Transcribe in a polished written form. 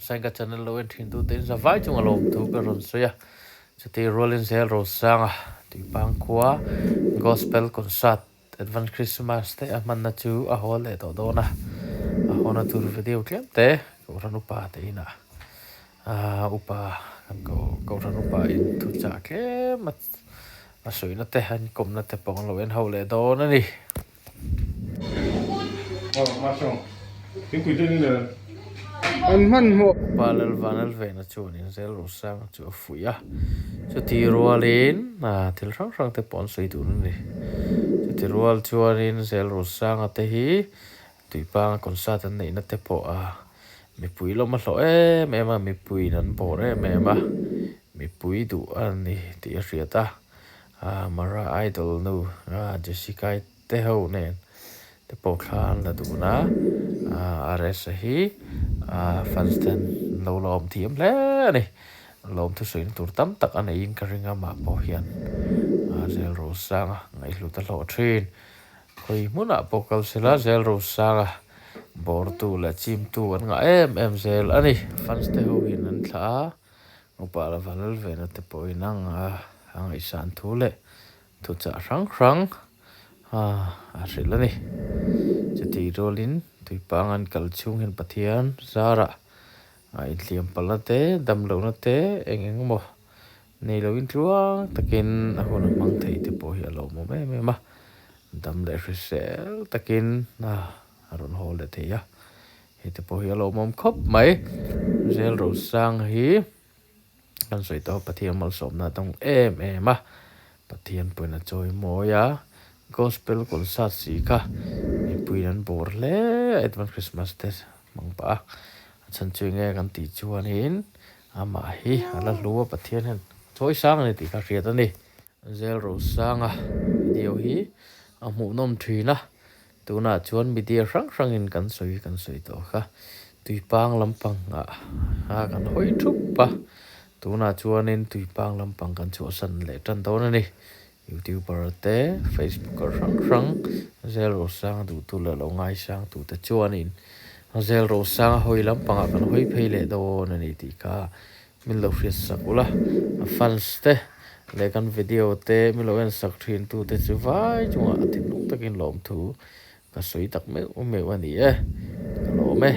hmasain ka channel lo en thin tute in zavai chunga lawmthu ka rawn sawi a, chutih rualin zel Rosanga Tuipang khua Gospel Concert Advance Christmas te a hmanna chu a haw leh tawh dawn a, a hawna tur video tlem te Kohhran upa te inah aaa upa kan Kohhran upa in thuchah tlem a a sawina te an kawmna te pawh an lo en ho leh dawn a ni. Upa Lalvanlalvena chuan inzel Rosanga chu a fuih a, chuti rualin thil hrang hrang te pawh an sawi dun a ni. Chuti rual chuanin Zel Rosanga te hi Tuipanga concert an neihna te pawh a mipui lawm a hlawh em em a, mipuiin an bawr em em a, mipui duh a ni tih a hriat a. Mara Idol nu Jessica-i te ho nen te pawh thla an la dun a, RS-a hi fans te an lo la awm thiam hle a ni. Lawm thusawiin tur tam tak a neiin ka ring a, mah pawh hian Zel Rosanga ngaihhlut a hlawh thin. Khawi hmunah pawh kal sela Zel Rosanga bawrtu leh chimtu an ngah em em zel a ni. Fans te ho hian an thlah a. Upa la va lal ve na te pawhin a a ngaihsan thu leh thuchah hrang hrang a hrilh a ni. Chutih rualin tuipang an kal chhung hian Pathian zarah a inhliam palhna te, damlohna te eng eng emaw nei loin tluang takin a hun a hmang thei te pawh hi a lawmawm em em a. Dam leh hrisel takin a rawn haw leh thei a. Hei te pawh hi a lawmawm khawp mai. Zel Rosang hi kan sawi tawh a, Pathian malsawmna a dawng em em a, Pathian pawhin a chawi mawi a, Gospel concert si kha mipuiin an bawr hle a, Advent Christmas te hmang pah a, a chhan chu enge kan tih chuanin amah hi a la hlu a, Pathian hian a chawi sang a ni tih kha hriat a ni. Zel Rosanga video hi a hmuhnawm thin a. Tunah chuan media hrang hrangin kan sawi kan sawi tawh kha. Tuipang lampang ah a kan hawi thup a. Tunah chuanin tuipang lampang kan chhuahsan leh tan dawn a ni. Youtuber te, Facebooker hrang hrang, Zel Rosanga duhtu leh lo ngaisangtu te chuanin Zel Rosanga hawi lampangah kan hawi phei leh dawn a ni tih kha Min lo hriat sak ula, a fans te leh kan video te min lo en sak thin tu te chu vai chungah a thinlung takin lawmthu ka sawi tak meuh meuh a ni e, ka lawm e.